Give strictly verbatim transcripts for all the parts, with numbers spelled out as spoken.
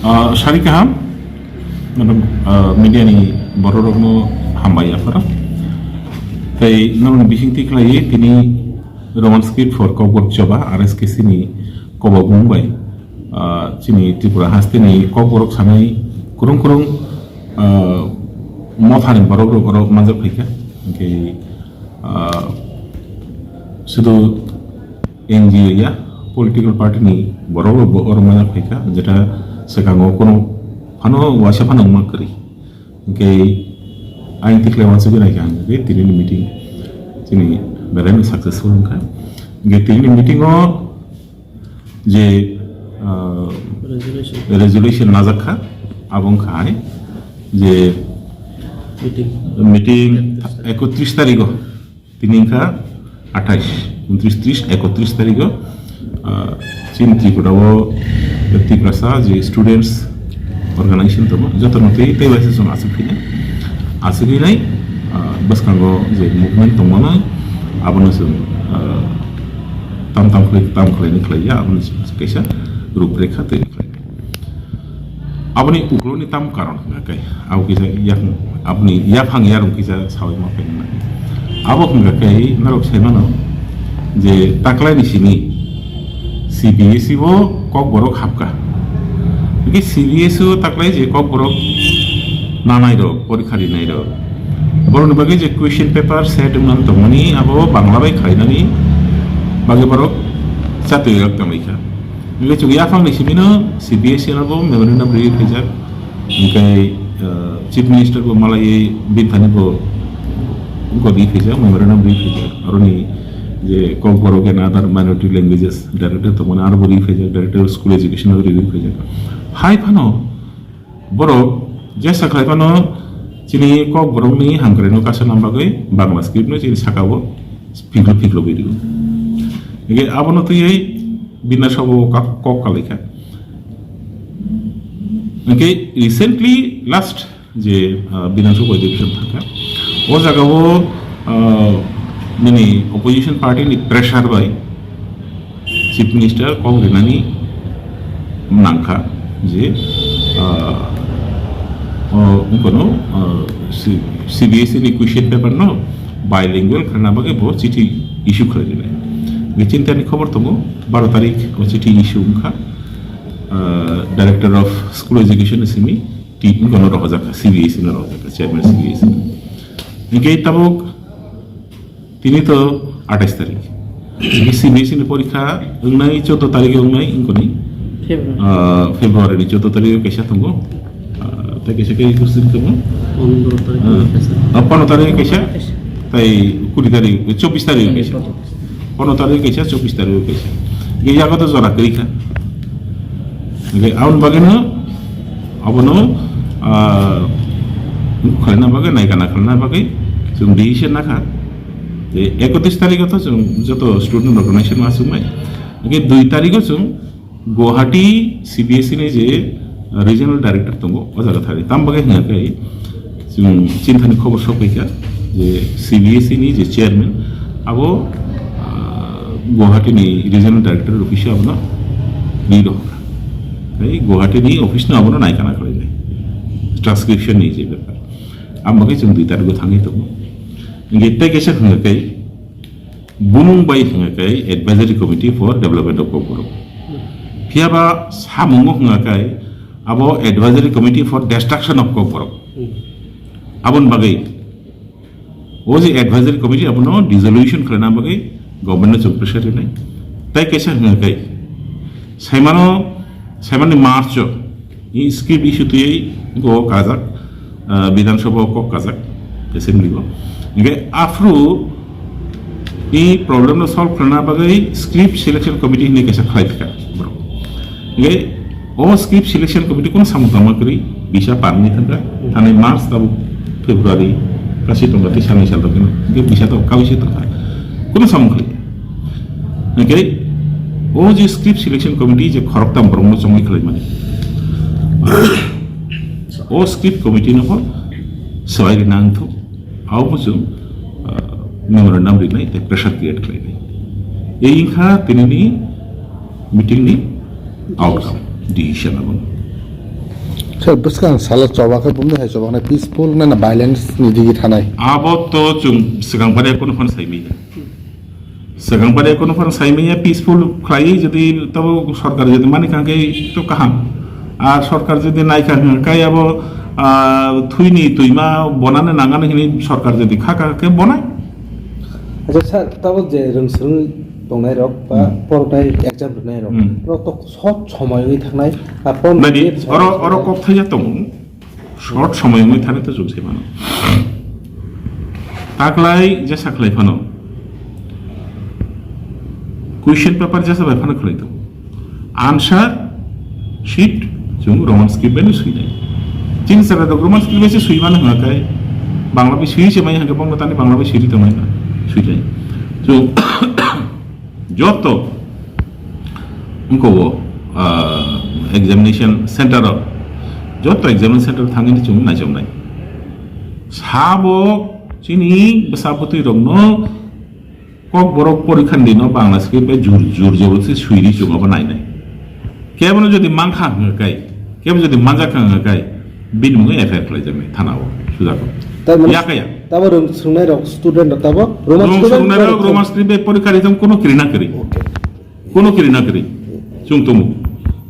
Ah, sari kaham, madam, ah, media ni bororokno hambai aphara. Tei norokni bisingtwi khlaiwi tini Roman script for Kokborok choba R S K C ni kobok mung bai, ah, chini Tripura hasteni Kokborok sanai kwrwng kwrwng, ah, mothani borokrok oro manjak phaikha. Hwnkhe, ah, sudu N G O ya, political party ni borok rok bo oro manya phaikha, jeta swkango kono phano waisa phano wngma kwrwi. Hwnkhe ayang tikhlai wansugwi naikha hwnkhe tini ni meeting chini belai no successful wngkha. Hwnkhe tini ni meeting o je, ah, Resolution. Resolution najak kha, abo wngkha hai je Meeting. Meeting ekotris tarigo. Tini wngkha athais, untris, tris, ekotris tarigo, ah, chini Tripura o Tiprasa je students organization tongo, jotono twi tei waisa chwng aswk phinai. Aswk hinai, ah, bwskango je movement tongmano, abono chwng, ah, tam tam khlai, tam khlaini khlaiya, abono chwng kaisa ruprekha twi khlai. Aboni ukloni tam karon hwnka khe, abo kisa yak-, aboni yaphang yarung kisa sawi ma phaina. Abo hwnka khe norok sai mano je taklaini simi C B S E o Kokborok hapka. Hwnkhe C B S E o taklai je Kokborok nanai rok, porikha rinai rok. Borokni bagwi je question paper set wngmani tongmani abo Bangla bai khlainani bagwi borok chatwi rok tongwi kha. Hingke chwng yaphang ni simi no C B S E no bo memorandum rwi phaijak. Hingke, uh, Chief Minister bo malai bini thani bo wngkha rwi phaijak, memorandum rwi phaijak. Aroni je Kokborok and other minority languages director tongmani aro bo rwi phaijak, director of school education abo rwi phaijak. Hai phano borok jesa khlai phano chini Kokborokni hamkraino kasa nam bagwi Bangla script no chini saka o phiklo phiklo video. Hingke abono twiwi Bidhan Sabha o kok, kok kalaikha. Hingke recently last je, ah, Bidhan Sabha adhibeshon thangkha, o jaga o, ah, nini opposition party ni pressure bai Chief Minister kok rinani nangkha je, ah, o, wngkha no, ah, C-, C B S E ni question paper no bilingual khlaina bagwi bo chithi issue khlai rinai. Hingke chini thani khobor tongo, baro tarik o chithi issue wngkha, ah, Director of School Education ni simi, ti wngkha no rohorjak kha, C B S E no rohorjak kha, Chairman C B S E no. Hingke tabuk Tini to athais tarik. Tini C B S E ni porikha wngnai choudo tarik wngnai wngkoni. February. Ah, February ni choudo tarik kaisa tongo. Ah, tei kaisa ke ekus din tongo. Pondro tarik Ah, kaisa. Ah, pondro tarik kaisa. Kaisa. Tei kuri tarik, chobbish tarik kaisa. Pondro tarik. Pondro tarik kaisa, chobbish tarik kaisa. Ge yago to jora kwrwi kha. Ge aun bagino abono, ah, khlaina bagwi, naikana khlaina bagwi chwng decision nakha. Tei ekotris tarikho to chwng joto student organization ma aswknai. Hingke dui tarikho chwng Guwahati C B S E ni je regional director tongo, o jaga thari. Tam bagwi hwnga khe chwng chinthani khobor sokphaikha je C B S E ni je chairman abo, ah, Guwahati ni regional director office o abono ri rohorkha. Tei Guwahati ni office no abono naikana khlainai. Transcription ni je bepar. Am bagwi chwng dui tarikho thangwi tongo. Hingke tei kaisa hwnga khe, bumung bai hwnga khe Advisory Committee for Development of Kokborok. Phiya ba samungo hwnga khe abo Advisory Committee for Destruction of Kokborok. Aboni bagwi o je Advisory Committee abono dissolution khlaina bagwi government no chwng pressure rinai. Tei kaisa hwnga khe saimano, saimani March o I script issue twi go kajak, ah, Bidhan Sabha o kok kajak, assembly o. Hingke aphuru i problem no solve khlaina bagwi script selection committee hinwi kaisa khlai thika borok. Hingke o script selection committee kono samung tangma kwrwi bisa parni thangka, thani March tabuk February kasi tongka tei salni sal tongka, hingke bisa to kawi se tongka. Kono samung khlai. Hingke o je script selection committee je khoroktham borokno chongwi khlaimani. O script committee no pho swbai rina wngthok. Abo bo chwng, ah, memorandum rinai tei pressure create khlainai. Ei wngkha tinini meeting ni outcome, decision abo. Sir, bwskang salo choba khe bumni hai choba khe peaceful na, na violence ni digi thanai? Abo to chwng swkang pada kono phano saimanya. Swkang pada kono phano saimanya peaceful khlai, jodi tabo sarkar jodi mani kha khe to kaham. Ar sarkar jodi nai kha khe abo, ah, thwini twima bonani nangani hini sarkar jodi kha kha khe bonai. Acha sir, tabo je rwngswrwng tongnai rok ba Hmm. poroknai exam rwnai rok, Hmm. rok to short somoi wi thangnai, ba pon Nani, oro, oro kok thaya tongo. Short somoi wngwi thani to chwng se mano. Taklai jesa khlai phano. Question paper jesa bai phano khlai tongo. Answer sheet chwng Roman script bai no swinai. Chini sara dok Roman script bai se swi mano hwnga kai. Bangla bai swi se mai hwnga bangla tani Bangla bai swi ri tongmai na. Swi lai. Chwng joto wngkha o, ah, examination center o, joto examination center o thangwi chwng naichomnai. Sabo chini bwsa bwtwi rokno kok borok porikha ni dino Bangla script bai jur, jur jobotsi swiri chwng abo nainai. Kebono jodi mankha hwnga kai, kebo jodi manjakha hwnga kai, bini mungwi F I R khlaijaknai thana o, sujak o. Tar mane Yakaya. Tabo rwng swrwngnai rok student rok tabo Roman Rwng student swrwngnai rok rok Roman script bai porikha rijak kono kiri na kiri. Okay. Kono kiri na kiri. Chwng tongo.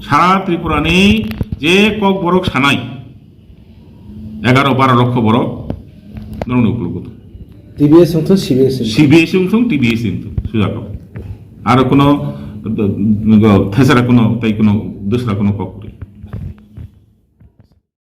Sara Tripura ni je kok borok sanai. Egaro baro lokho borok. Norok ni ukulugo to. T B S wngthung, C B S wngthung. C B S wngthung, T B S wngthung. Sujak o. Aro kono, thesara kono, tai kono, dusra kono kok kiri.